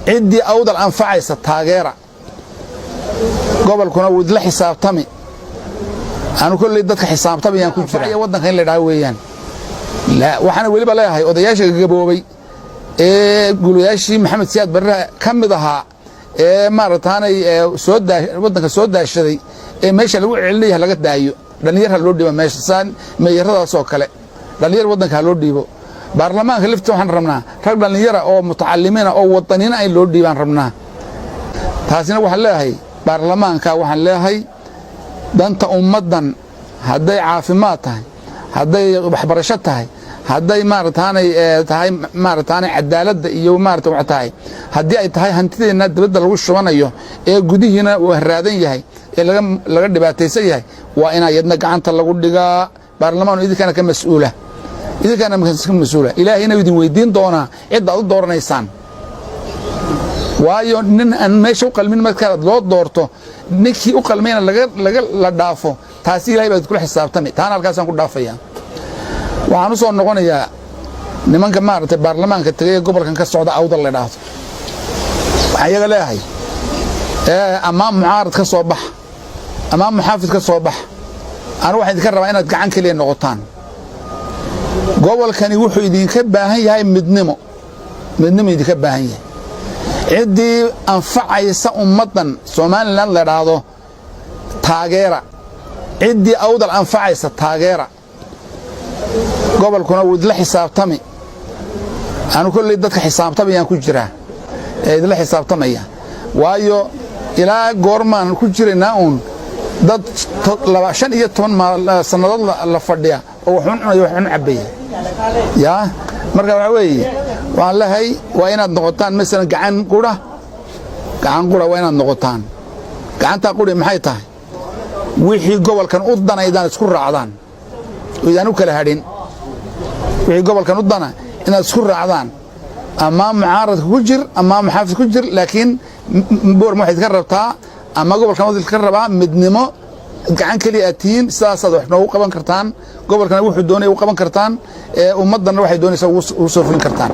Ciddii Awdal anfacaysa taageera. Gobolkuna wuu idla xisaabtami. Anu kolley dadka xisaabtamayaan ku jira. Waddanka in la idhaha weeyaan. Waxaana weliba leeyahay odayaasha gaboobay ee gulayaashii Maxamed Siyaad Barre ka mid ahaa ee maaragtaanay soo waddanka soo daashaday ee meesha lagu celinaya, laga daayo. Dhallinyar ha loo dhiibo meesha, saan meeyaradaas oo kale dhallinyar waddanka ha loo dhiibo. Baarlamaanka laftiisa waxaan rabnaa rag dhallinyara oo mutacalimiina oo wadaniina in loo dhiibaan rabnaa. Taasina waxaan leeyahay baarlamaanka, waxaan leeyahay danta ummaddan, hadday caafimaad tahay, hadday waxbarasho tahay, hadday maarataanay tahay maarataanay cadaaladda iyo maarata wax tahay, haddii ay tahay hantideenna dibadda lagu shubanayo ee gudihiina uu haraadan yahay ee laga dhibaataysan yahay, waa inaa yadna gacanta lagu dhigaa. Baarlamaanu idinkana ka mas'uula, idinkana ka mas'uula. Ilaahayna idin weydiin doonaa cidda aad u dooranaysaan, waayo nin aan meesha u qalmin markaad loo doorto, ninkii u qalmayna laga la dhaafo, taasi Ilahay baad kula xisaabtami. Taana halkaasaan ku dhaafaya. Waxaan u soo noqonayaa nimanka maaragtay baarlamaanka tegay ee gobolkan ka socda, Awdal la dhaahdo. Waxaan iyaga leeyahay, amaa mucaarad ka soo bax amaa muxaafid ka soo bax, anu waxaan idinka rabaa inaad gacan keliya noqotaan. Gobolkani wuxuu idinka baahan yahay midnimo, midnimo idinka baahan yahay. Ciddii anfacaysa ummaddan Somaliland la dhaahdo taageera. Ciddii Awdal anfacaysa taageera. Gobolkuna wuu idla xisaabtami. Anu kolley dadka xisaabtamayaan ku jiraa ee idla xisaabtamaya, waayo ilaa goormaan ku jiraynaa uun dad 15 sannadood la fadhiya oo waxun cunaya, waxun cabbaya? Yaa marka waxaa weeye, waan lehay, waa inaad noqotaan masalan gacan qura. Gacan qura waa inaad noqotaan. Gacantaa quri maxay tahay? Wixii gobolkan u dana idaan isku raacdaan oo idaan u kala hadhin. Wixii gobolkan u dana inaad isku raacdaan, ama mucaaradka ku jir ama muxaafid ku jir, laakiin Boorma waxay idinka rabtaa ama gobolkan idinka rabaa midnimo, gacan keliya aad tihiin. Sidaasaad wax noogu qaban kartaan, gobolkana wuxuu doonaya u qaban kartaan, ummaddanna waxay doonaysaa ugu soo fulin kartaan.